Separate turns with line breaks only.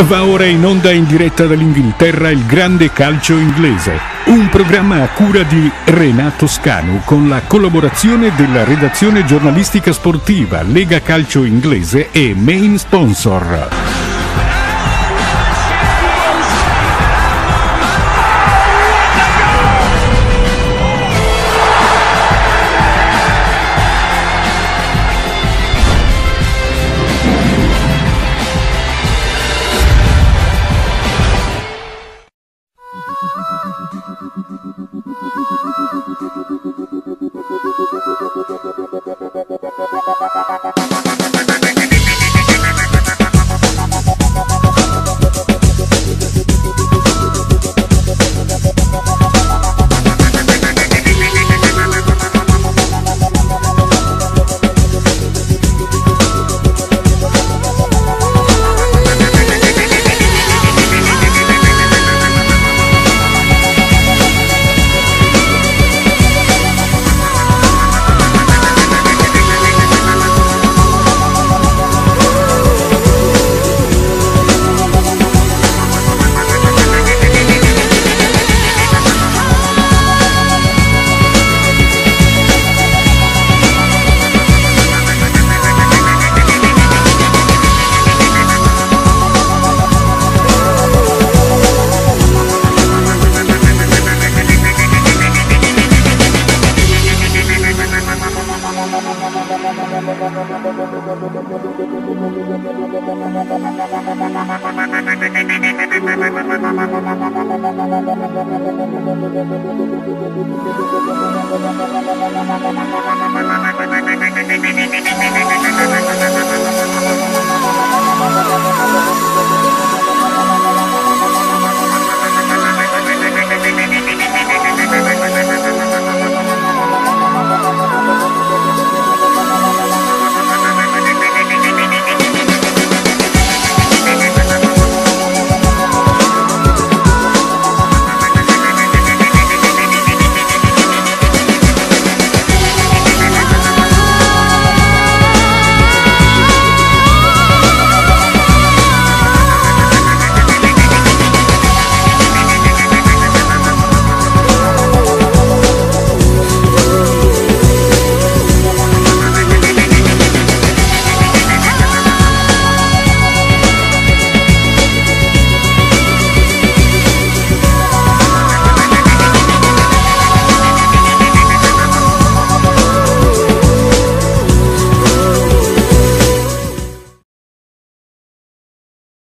Va ora in onda in diretta dall'Inghilterra il grande calcio inglese, un programma a cura di Renato Scanu con la collaborazione della redazione giornalistica sportiva Lega Calcio Inglese e main sponsor.